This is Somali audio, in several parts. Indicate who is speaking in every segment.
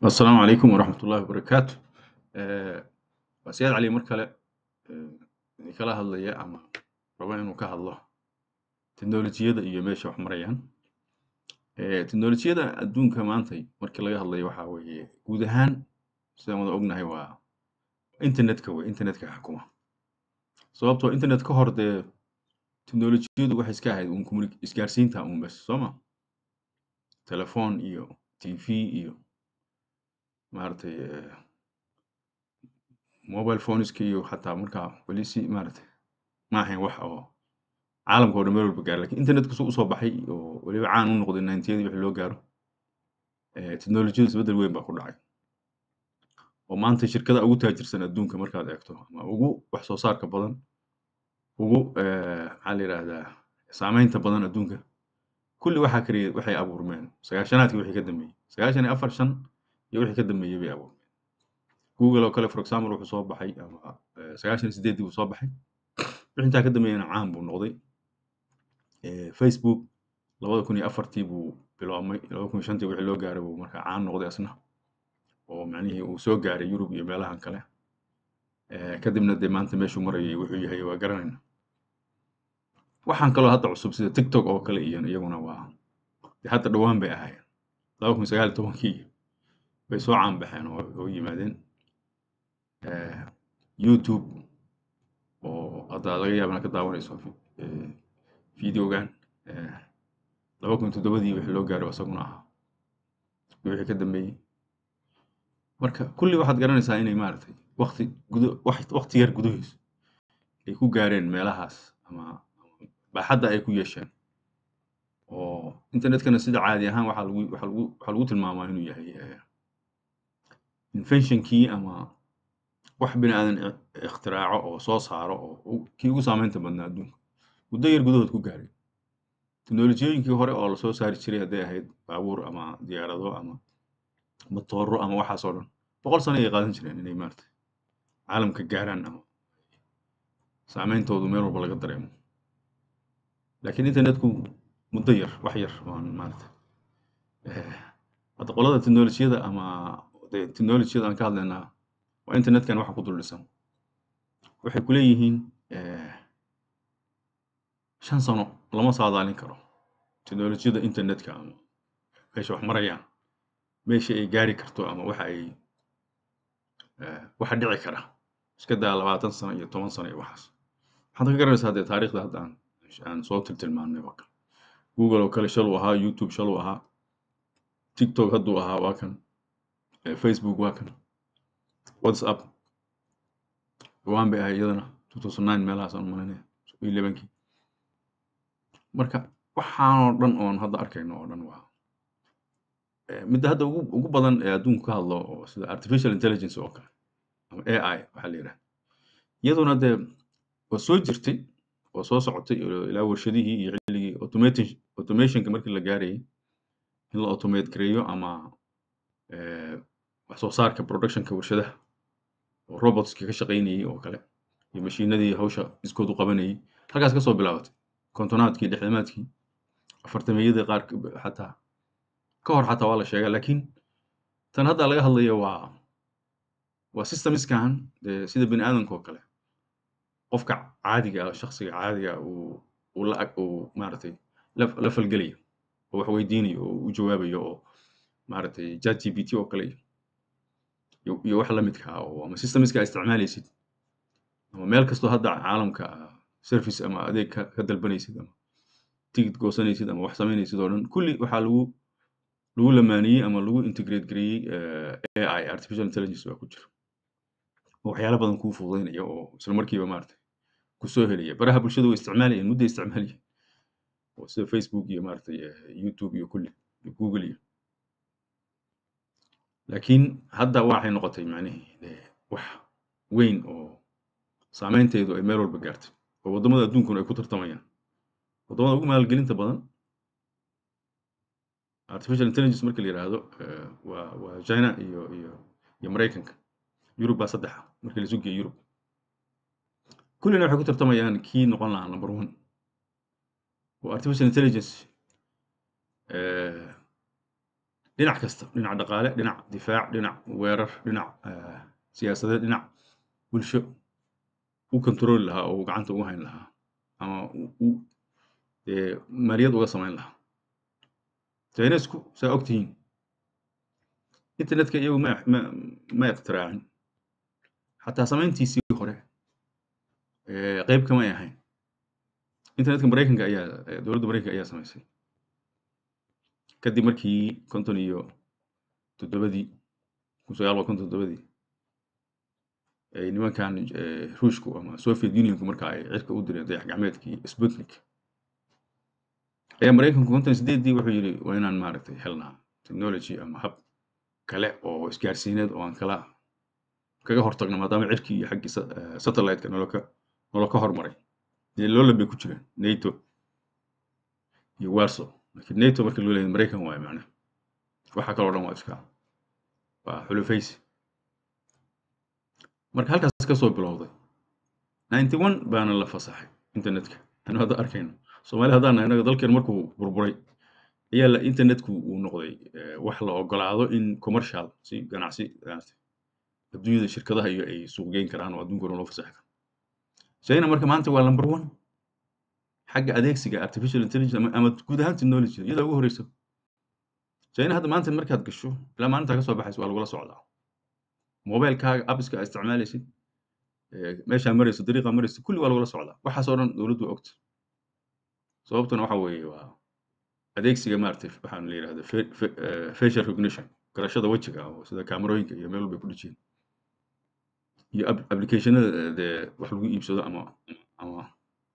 Speaker 1: Asalaamu calaykum waraxmatullaahi wabarakaatu. Waa Siyaad Cali mar kale idinkala hadlaya ama raba inuu ka hadlo teknolojiyadda iyo meesha wax marayaan. Teknolojiyadda adduunka maanta markii laga hadlayo, waxaa weeye guud ahaan, sidaan wada ognahay, waa internetka wey, internetka xukuma. Sababtoo internet ka hor dee teknolojiyadu waxay iska ahayd un isgaarsiinta un bes, soo ma? Telefoon iyo TV iyo maaragtay mobile phoneska, iyo xataa markaa weli si maaragtay ma ahayn wax oo caalamka oo dhan meel walba gaaro. Lakin internetku suu usoo baxay oo weliba caan u noqday 90-yadii wixii loo gaaro, teknolojiyadu isbeddel weyn baa ku dhacay, oo maanta shirkada ugu taajirsan adduunka markaad eegto ama ugu wax soo saarka badan, ugu maxaa la yidhaahdaa, saameynta badan adduunka, kulli waxaa kariya waxay abuurmeen 90-aadkii wixii ka dambeeyey, 94, 5 iyo wixii ka dambeeyey bay abuurmeen. Google oo kale, for example, wuxuu soo baxay ama 98-dii buu soo baxay, wixii intaa ka dambeeyena caan buu noqday. Facebook 2004-tii buu biloobmay, 2005-tii wixii loo gaaray buu markaa caan noqday asna, oo macnihii uu soo gaaray Yurub iyo meelahan kale. Kadibna dee maanta meeshuu marayay wuxuu yahay waa garanayna. Waxaan kaloo hadda cusub sida TikTok oo kale iyo iyaguna waa dee hadda dhowaan bay ahaayeen, 2019-kii bay soo caan baxeen oo yimaadeen. YouTube oo hadda laga yaaba inaad ka daawanayso videogan, 2007-dii wixii loo gaaray isaguna ahaa iyo wixii ka dambeeyey. Marka kulli waxaad garanaysaa inay maaragtay waqti gudo waqti yar gudahiis ay ku gaareen meelahaas ama baaxadda ay ku yeesheen. Oo internetkana sida caadi ahaan waxaa lagu tilmaamaa inuu yahay inventionkii ama wax bini aadan ikhtiraaco oo soo saaro oo kii ugu saameynta badnaa adduunka muddo yar gudahood ku gaaray. Teknolojiyooyinkii hore oo lasoo saari jiray, hadday ahayd baabuur ama diyaarado ama matooro ama waxaas oo dhan, 100 sano ayay qaadan jireen inay maaragtay caalamka gaaraan ama saameyntoodu meel walba laga dareemo. Laakiin internetku muddo yar, wax yar oon maaragtay hadda qolada teknolojiyada ama dee teknolojiyada aan ka hadlaynaa waa internetkan waxa ku dul dhisan, waxay ku leeyihiin 5 sano lama saadaalin karo teknolojiyada internetka ama meesha wax marayaan, meesha ay gaari karto ama waxa ay waxa dhici kara. Iska daa 20 sano iyo 10 sano iyo waxaas. Waxaad ka garanaysaa dee taariikhda hadda aan soo tiltilmaannay oo kale. Google oo kale shaluu ahaa, YouTube shaluu ahaa, TikTok hadduu ahaa waa kan, Facebook waa kan, WhatsApp dhawaan bay ahay iyadana, 2009 meelahaas aan u malaynaya, 11-kii. Marka waxaanoo dhan oon hadda arkayno oo dhan waa midda hadda ugu badan ee adduunku ka hadlo, oo sida artificial intelligence oo kale ama AI waxaa la yidhaha. Iyaduna dee waa soo jirtay oo soo socotay ilaa warshadihii iyo xilligii automationka markii la gaarayay in la automate gareeyo ama wax soo saarka, productionka warshadaha oo robotska ka shaqaynayay oo kale iyo mashiinadii hawsha iskood u qabanayay, halkaas ka soo bilaabatay 50-aadkii, 60-aadkii, 40-meeyadii, qaar xataa ka hor xataa waa la sheegaa. Laakiin tan hadda laga hadlayo waa systemskan dee sida bini aadamka oo kale, qofka caadiga ah, shakhsiga caadiga ah uu la ag uu maaragtay la falgelayo oo wax weydiinayo oo u jawaabayo, oo maaragtay ChatGPT oo kale iyo wax la midka ah, oo ama systemska aad isticmaalaysid ama meel kastoo hadda caalamka service ama adeeg ka dalbanaysid ama ticket goosanaysid ama wax samaynaysid oo dhan, kulli waxaa lagu lamaaniyey ama lagu integrate gareeyey AI, artificial intelligence baa ku jira, oo waxyaalo badan kuu fududeynaya oo isla markiiba maaragtay kusoo helaya. Baraha bulshada way isticmaalayeen, mudday isticmaalayeen, oo sida Facebook iyo maaragtay YouTube iyo kulli iyo Google iyo, laakiin hadda waxay noqotay macnihii dee wax weyn oo saameynteedu ay meel walba gaartay, oo waddamada adduunkuna ay ku tartamayaan. Waddamada ugu maalgelinta badan artificial intelligence marka la yidhaahdo waa China iyo Maraykanka. Yurub baa saddexa marka la isu geeyo Yurub. Kullina waxay ku tartamayaan kii noqon lahaa number one oo artificial intelligence. Dhinac kasta, dhinac dhaqaale, dhinac difaac, dhinac weerar, dhinac siyaasadeed, dhinac bulsho, u control-i lahaa oo uu gacanta ugu hayn lahaa ama u maaliyad uga samayn lahaa. Chinesku, saa ogtihiin, internetka iyagu ma ikhtiraacin, xataa samayntiisii hore qayb kamay ahayn. Internetka Maraykanka ayaa, dowladda Maraykanka ayaa samaysay kadib markii 57-dii, 1957-dii, ay nimankan Ruushku ama Soviet Unionku marka ay cirka u direen dayax gacmeedkii Sputnik, ayaa Maraykanku 58-dii wuxuu yidhi waa inaan maaragtay helnaa technology ama hab kale oo isgaarsiineed oo aan kala kaga hortagno, maadaama cirkii iyo xaggii satellite-ka nolo ka hormaray. Dee loolan bay ku jireen NATO iyo Warsaw, laakiin NATO marka loo leeyahay Maraykan waaye macnaha, waxa kaloo dhan waa iska waa xulufaysi. Marka halkaas ka soo bilowday, 91 baana la fasaxay internetka anu hadda arkayno. Soomaali haddaan nahay innaga, dalkeen markuu burburay ayaa la internetku uu noqday wax la ogolaado in commercial, si ganacsi maaragtay adduunyada shirkadaha iyo ay suuq geyn karaan oo adduunka o dhan loo fasaxi karo. China marka maanta waa number one xagga adeegsiga artificial intelligence ama guud ahaan technology, iyada ugu horeysa. China hadda maanta markaad gasho ilaa maalintaa ka soo baxayso waa lagula socdaa. Mobilekaaga, appska aad isticmaalaysid, meeshaa marayso, dariiqaa marayso, kulli waa lagula socdaa. Waxaas oo dhan dowladdu waa ogta. Sababtuna waxa weeye waa adeegsiga maaragtay waxaan la yidhahda facial recognition, garashada wejiga, oo sida kaamarooyinka iyo meel walba ay ku dhejiyeen, iyo applicationada dee wax lagu iibsado ama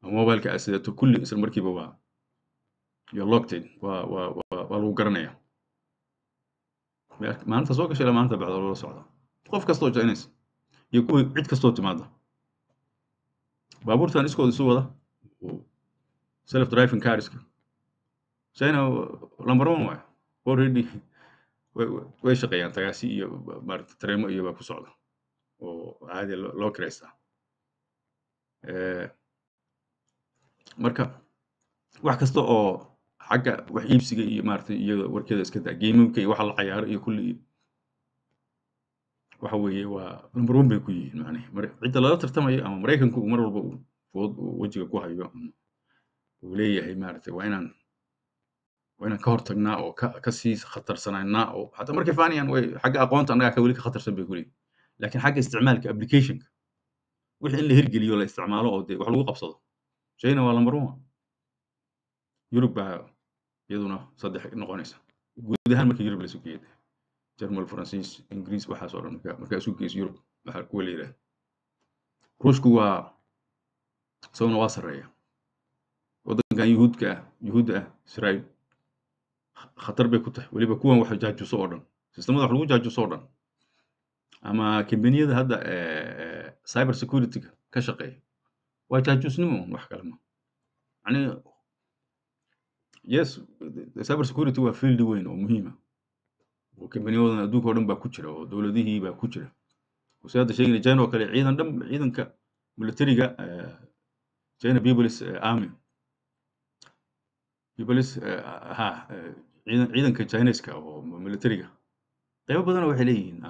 Speaker 1: mobileka aad sidato, kulli isla markiiba waa you're locked in, waa lagu garanaya. Maalinta soo gashay ilaa maalinta bacda loola socdaa qof kastoo Chinese iyo kuwa cid kastoo timaada. Baabuurtan iskooda isu wada, self driving carska, China number one waayo. Already way shaqeeyaan, tagaasi iyo maaragtay tareemo iyo baa ku socda oo caadi loo kireystaa. Marka wax kasta oo xagga wax iibsiga iyo maaragtay iyada warkeeda iska daa, gamingka iyo waxa la cayaaro iyo kulli iyo waxa weeye waa number one bay ku yihiin macnihi. Mar cidda lala tartamayo ama Maraykanku uu mar walba uu food uu wejiga ku hayo ama uu leeyahay maaragtay waa inaan ka hortagnaa oo ka sii khatarsanaynaa, oo xataa markay faanayaan way xagga aqoonta annagaa ka weli ka khatarsan bay ku leeyihin, laakiin xagga isticmaalka applicationka, wixii in la hirgeliyo, la isticmaalo oo dee wax lagu qabsado, China waa number one. Yurub baa iyaduna saddex noqonaysa guud ahaan marka Yurub la isu geeyo, Jarmal, Faransiis, Ingiriis, waxaas oo dhan marka isu geyso Yurub waxaa kuwa la yidhahda. Ruushku waa isaguna waa sarreeya. Waddankan Yuhuudka ah, Yuhuudda ah, Israel khatar bay ku tahay, weliba kuwan wax jaajuso oo dhan, sistamada wax lagu jaajuso oo dhan ama kambaniyada hadda cyber security-ga ka shaqeeya waa jaajuusnimo un, wax kale ma. Yani yes, cyber security waa field weyn oo muhiim ah oo kambaniyadan adduunka oo dhan baa ku jira oo dowladihii baa ku jira. Oo si hadda sheegayna China oo kale, ciidan dhan, ciidanka militariga, China People's Army, People's ha ciidanka Chineska oo militariga, qaybo badan waxay leeyihiin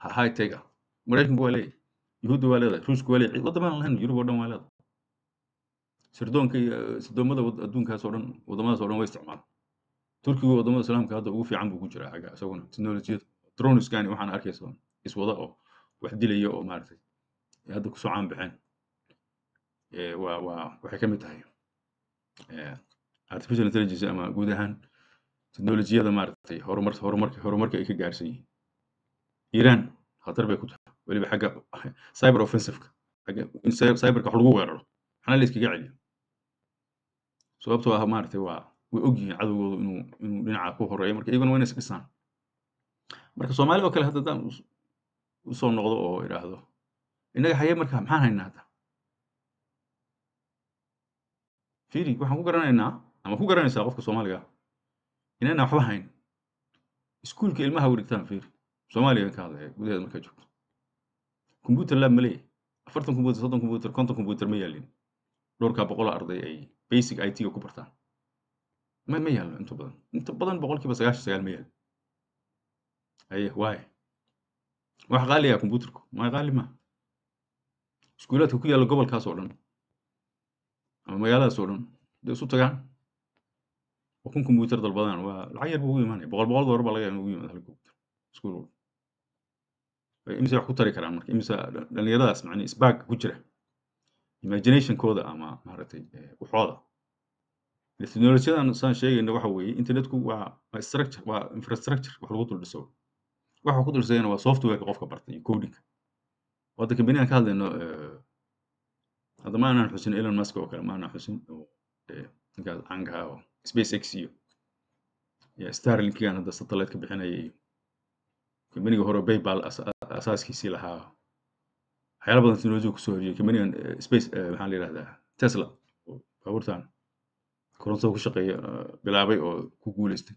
Speaker 1: high tech ah. Maraykanku waa leeyahay, Yuhuudda waa leedahay, Ruushku waa leeyahay, waddamaan lahayn Yurub oo dhan waa leedahay. Sirdoonka iyo sirdoomada adduunkaas oo dhan, waddamadaas oo dhan way isticmaalaan. Turkigu waddamada Islaamka hadda ugu fiican buu ku jiraa xagga isaguna teknolojiyada, droneskani waxaan arkaysa iswada oo wax dilaya oo maaragtay ay hadda kusoo caan baxeen. Waa waxay ka mid tahay artificial intelligence ama guud ahaan teknolojiyada maaragtay horumarka ay ka gaarsan yihiin. Iran khatar bay ku tahay, weliba xagga cyber offensive-ka, xagga in cyberka wax lagu weeraro waxna la iskaga celiyo, sababtoo ah maaragtay waa way og yihiin cadowgoodu inuu dhinaca ku horeeyo. Marka iyaguna waa inay is dhisaan. Marka Soomaali oo kale hadda haddaan usoo noqdo oo idhaahdo innaga xagee marka maxaan haynaa hadda, fiiri, waxaan ku garanaynaa ama ku garanaysaa qofka Soomaaliga ah inayna waxba hayn. Iskuulka ilmaha u dhigtaan, fiiri, Soomaaliya ka hadlaya, gudaheeda markaa joogto, computer lab ma leeyahay? 40 computer, 30 computer, 50 computer ma yaalin dhowrkaa boqol oo arday ay basic IT-ga ku bartaan? Ma yaallo. Inta badan 99% ma yaallo. Haye, waay wax qaaliya computerku ma qaali ma. Iskuulaadka ku yaalla gobolkaas oo dhan ama magaaladaas oo dhan haday isu tagaan oo 1000 computer dalbadaan, waa lacag yar buu ugu imaanaya. $100 baa laga yaaba in ugu yimaado hal computer iskuul walba. Imise wax ku tari karaan marka? Imise dhalinyaradaas macni spark ku jira imaginationkooda ama maaragtay waxooda? Teknolojiyadan saan sheegayna waxa weeye internetku waa structure, waa infrastructure wax lagu dul dhiso. Waxa ku dul dhisayana waa softwareka qofka bartay iyo codingka. Hadda kambanigan ka hadlayno, hadda ma aanan xusin Elon Musk oo kale, ma aanan xusin oo ninkaas caanka ah oo SpaceX iyo Starlinkigan hadda satellite ka bixinaya iyo kambaniga hore PayPal asaaskiisii lahaa, waxyaala badan teknolojiga kusoo horiyey. Kambanigan space, maxaa la yihahdaa, Tesla oo baabuurtan korontada ku shaqeeya bilaabay oo ku guuleystay,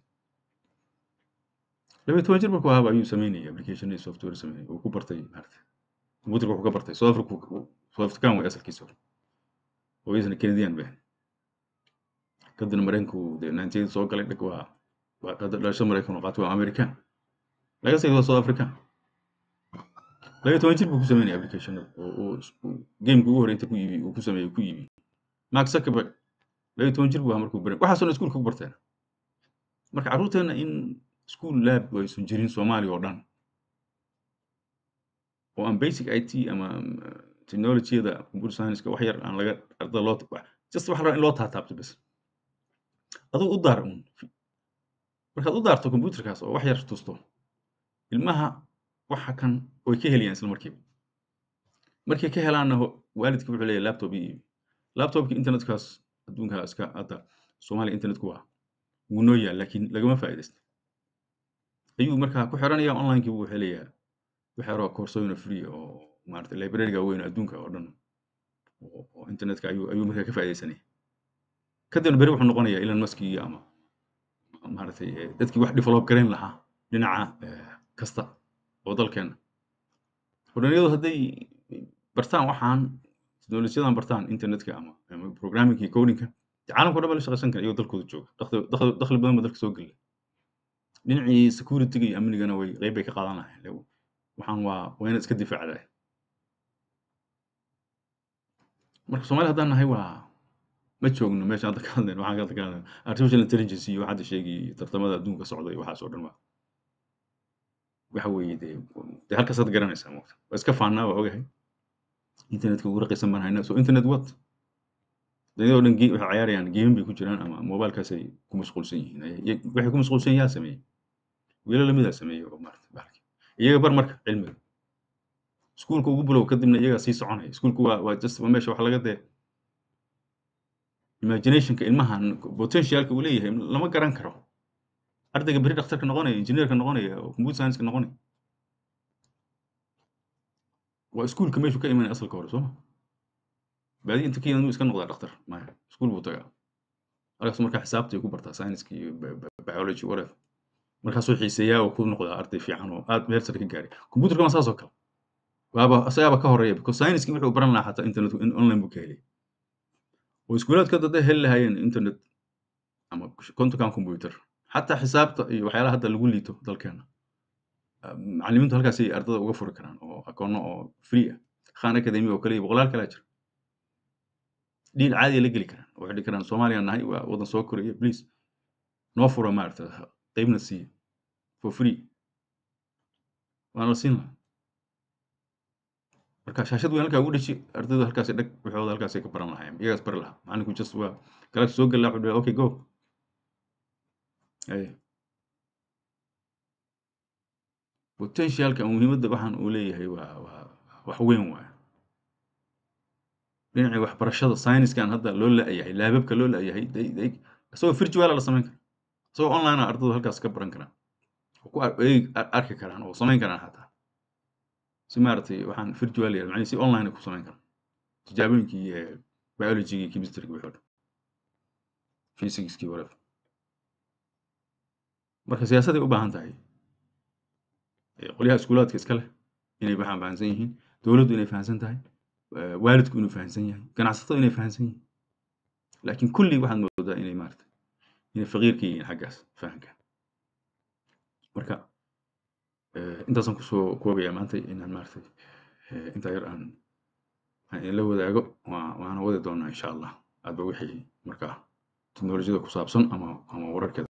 Speaker 1: 12 jir markuu ahaaba ayuu sameynayay application iyo software sameynayay uu ku bartay maaragtay computerka. Wuxuu ka bartay South Africa, South African way asalkiisa hore, hooyadiisna Canadian bay ahayd. Kadibna Maraykanku dee 98 soo galay dhag, waa hadda dhalashada Maraykan oo qaatay, waa American laga sii wado South African. 12 jir buu ku sameynayay applicationada oo uu gameka ugu horreynta ku iibiyey, uu ku sameeyey, ku iibiyey. Mark Zuckerberg 12 jir buu ahaa markuu baray. Waxaasoo dhan iskuulka ku barteen. Marka carruurteena in school lab aysan jirin Soomaaliya oo dhan oo aan basic IT ama technologyada computer science-ka wax yar aan laga ardada loo just waxa la rabaa in loo taataabto bas. Adigu u daar uun. Markaad u daarto computerkaas oo wax yar tusto ilmaha, waxa kan way ka helayaan isla markiiba. Markay ka helaanna, waalidka wuxuu leeyahay laptop ii iibi. Laptopki internetkaas adduunka iska hadda Soomaaliya internetku waa wuu noo yaal, laakiin lagama faa'iidaysto. Ayuu markaa ku xiranaya online-kii, buu helayaa wax yaroo koorsooyin oo free oo maaragtay library-ga weyn adduunka oo dhan oo internetka ayuu markaa ka faa'iidaysanaya. Kadibna beri wuxuu noqonayaa Elon Musk iyo ama maaragtay dadkii wax develop garayn lahaa dhinaca kasta oo dalkeena oo dhalinyaradu hadday bartaan waxaan teknolojiyadan, bartaan internetka ama programming iyo codingka, dee caalamka o dhan ba la shaqaysan kara iyagoo dalkooda jooga. Dakhli badan ba dalka soo gelaya. Dhinacii security-ga iyo amnigana way qayb bay ka qaadan lahayn. Waxaan waa inaad iska difaacdaa. Marka Soomaali haddaan nahay, waa ma joogno meesha hadda ka hadlayno. Waxaan hadda ka hadlayno artificial intelligence iyo waxa hadda sheegay iyo tartamada adduunka socda iyo waxaas oo dhan waa waxa weeye dee halkaasaad garanaysaa moogta. Waa iska faannaa, waa ogahay internetka ugu raqiisan baan haynaa. So internet what? Dadii oo dhan waxay ciyaarayaan gaming bay ku jiraan ama mobilekaasay ku mashquulsan yihiin. Waxay ku mashquulsan yihiin yaa sameeyey? Wiilal lamidaa sameeyey oo maaragtay bahalkii iyaga bar. Marka cilmiga iskuulka ugu bilow, kadibna iyagaa sii soconaya. Iskuulku waa just waa meesha wax laga dee imaginationka ilmahan potentialka uu leeyahay lama garan karo. Ardayga beri dhakhtarka noqonaya, engineerka noqonaya oo computer science-ka noqonaya, waa iskuulka meeshuu ka imanaya asalka hore. Sooma baadi inta ka yimid iska noqdaa dhakhtar maya, iskuul buu tagaa. Halkaas markaa xisaabta ay ku bartaa, science iyo biology, whatever. Markaasuu xiiseeyaa oo ku noqdaa arday fiican oo aad meel sare ka gaaray. Computerka waa saas oo kale, waaba asagaaba ka horeeya, because science-ki wuxuu baran lahaa xataa internet in online buu ka helay. Oo iskuulaadka hadda heli lahaayeen internet ama 50kan computer, xataa xisaabta iyo waxyaalaha hadda lagu liito dalkeena, macallimiintu halkaasay ardada uga furi karaan oo akoono oo free ah. Khan Academy oo kale iyo boqolaal kalaa jira, deal caadi la geli karaan. Waxay dhihi karaan, "Soomaaliya nahay, waa waddan soo koraya, please noo fura, maaragta qaybna siiya for free." Waana la siin lahaa. Marka shaashad weyn halkaa ugu dheji, ardaydu halkaasi dhag waxooda halkaasay ka baran lahaayeen, iyagaas bari lahaa. Macallinku just waa class soo geli lahaa, wuxuu dhihi, "Okay, go." Haye, potentialka ama muhiimadda waxaan uu leeyahay waa wax weyn waaye. Dhinacii waxbarashada sayniskan hadda loo la'yahay, laababka loo la'yahay, isagoo virtual la samayn kara, isagoo online ah ardaydu halkaas ka baran karaan oo ku arki karaan oo samayn karaan xataa si maaragtay waxaan virtual yahay, macnihi si online ay ku samayn karaan tijaabooyinkii biology-gii, chemistry-gii, wixii oo dhan, physics-kii, whatever. Marka siyaasaday u baahan tahay qolyaha iskuulaadka iska leh inay waxaan fahamsan yihiin, dowladdu inay fahamsan tahay, waalidku inuu fahamsan yahay, ganacsatada inay fahamsan yihiin. Laakiin kulli waxaad moodaa inay maaragtay inay faqiir ka yihiin xaggaas fahamka. Marka Intaasaan kusoo koobayaa maanta inaan maaragtay intaa yar aan idinla wadaago. Waana wadi doonaa, insha Allah, hadba wixii markaa teknolojiyada ku saabsan ama wararkeeda.